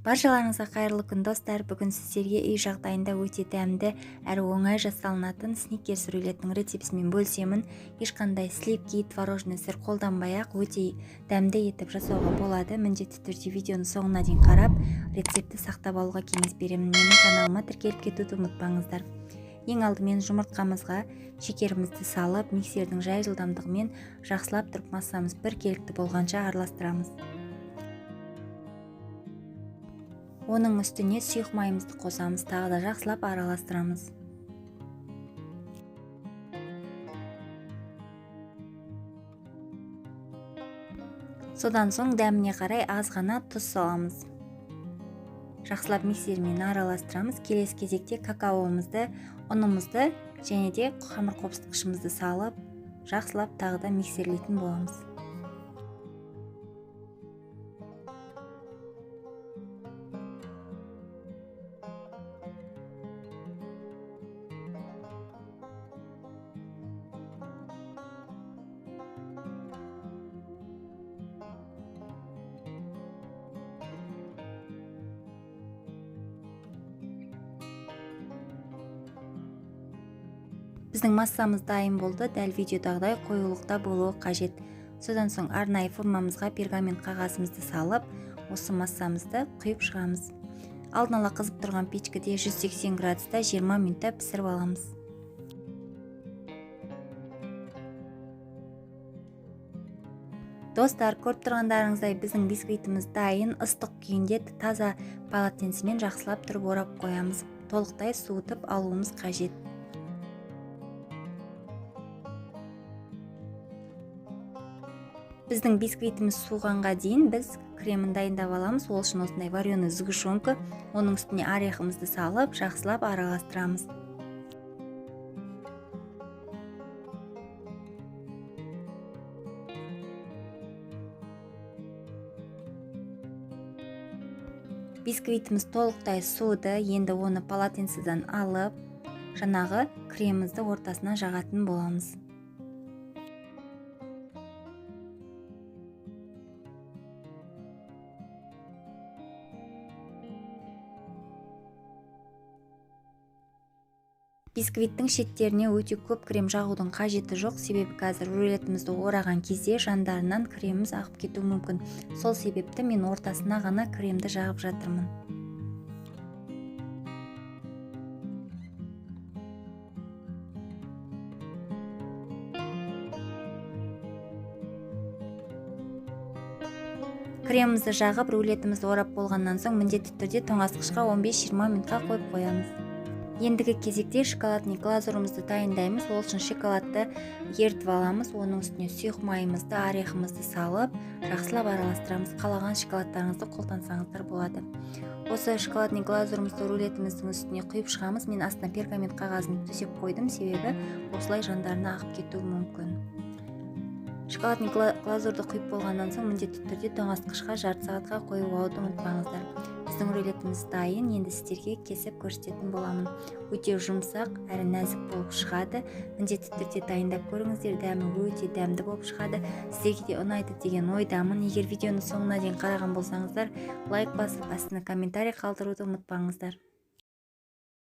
Баршаларыңызға қайырлы күн, достар. Бүгін сіздерге үй жағдайында өте дәмді әрі оңай жасалынатын сникерс рулетінің рецептісімен бөлісемін. Ешқандай сливки, творожный сыр қолданбай-ақ өте дәмді етіп жасауға болады. Міндетті түрде видеоның соңына дейін қарап, рецептті сақтап алуға кеңес беремін. Менің каналыма тіркеліп кетуді ұмытпаңыздар. Ең алдымен жұмыртқамызға шекерімізді салып, миксердің жай жылдамдығымен жақсылап тұрып массамыз біркелікті болғанша араластырамыз. Оның үстіне сұйық майымызды қосамыз, тағы да жақсылап араластырамыз. Содан соң дәміне қарай аз ғана тұз саламыз. Жақсылап миксермен араластырамыз. Келесі кезекте какаомызды, ұнымызды және де қамыр қопсытқышымызды салып, жақсылап тағы да миксерлейтін боламыз. Біздің массамыз дайын болды, дәл видеодағыдай қоюлықта болуы қажет. Содан соң арнайы формамызға пергамент қағазымызды салып, осы массамызды құйып шығамыз. Алдын ала қызып тұрған печкеде 180 градуста 20 минутта пісіріп аламыз. Достар, көріп тұрғандарыңыздай біздің бисквитіміз дайын. Ыстық күйінде таза полотенцемен жақсылап тұрып орап қоямыз. Толықтай суытып алуымыз қажет. Біздің бисквитіміз суығанға дейін біз кремін дайындап аламыз. Ол үшін осындай вареный сгущенка, оның үстіне орехымызды салып, жақсылап араластырамыз. Бисквитіміз толықтай суыды. Енді оны полотенцеден алып, жаңағы кремімізді ортасына жағатын боламыз. Бисквиттің шеттеріне өте көп крем жағудың қажеті жоқ, себебі қазір рулетімізді ораған кезде жандарынан креміміз ағып кетуі мүмкін. Сол себепті мен ортасына ғана кремді жағып жатырмын. Кремімізді жағып, рулетімізді орап болғаннан соң міндетті түрде тоңазытқышқа 15-20 минутқа қойып қоямыз. Ендігі кезекте шоколадный глазурымызды дайындаймыз. Ол үшін шоколадты ерітіп аламыз. Оның үстіне сұйық майымызды, орехымызды салып, жақсылап араластырамыз. Қалаған шоколадтарыңызды қолдансаңыздар болады. Осы шоколадный глазурымызды рулетіміздің үстіне құйып шығамыз. Мен астына пергамент қағазын төсеп қойдым, себебі осылай жандарына ағып кетуі мүмкін. Шоколадный глазурды құйып болғаннан соң міндетті түрде тоңазытқышқа жарты сағатқа қойып алуды ұмытпаңыздар. Біздің рулетіміз дайын. Енді сіздерге кесіп көрсететін боламын. Өте жұмсақ әрі нәзік болып шығады. Міндетті түрде дайындап көріңіздер, дәмі өте дәмді болып шығады. Сіздерге де ұнайды деген ойдамын. Егер видеоны соңына дейін қараған болсаңыздар, лайк басып, астына комментарий қалдыруды ұмытпаңыздар.